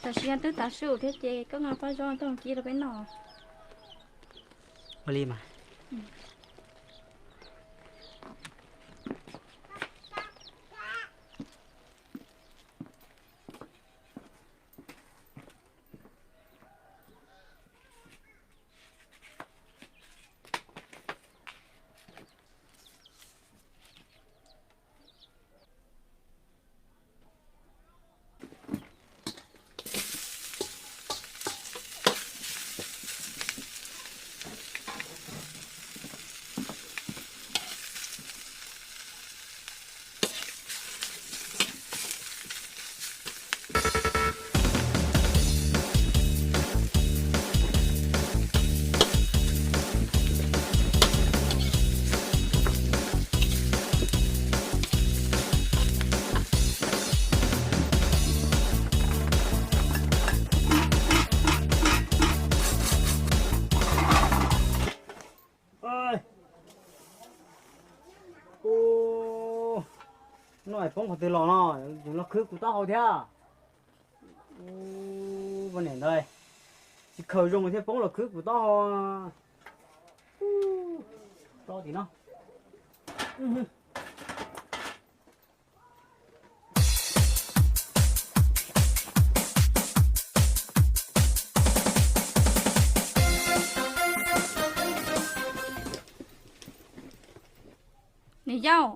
Tam sim no twb tav su thiab ces koj nqa pob zeb tuaj cia rau peb noj. Ua li mas. Noj poob qhov twg los no, los khwb kuv taub hau thiab. Ua niam ntawd, tsis khaws zoo thiaj poob los khwb kuv taub hau. Plob tim no. Niam yau,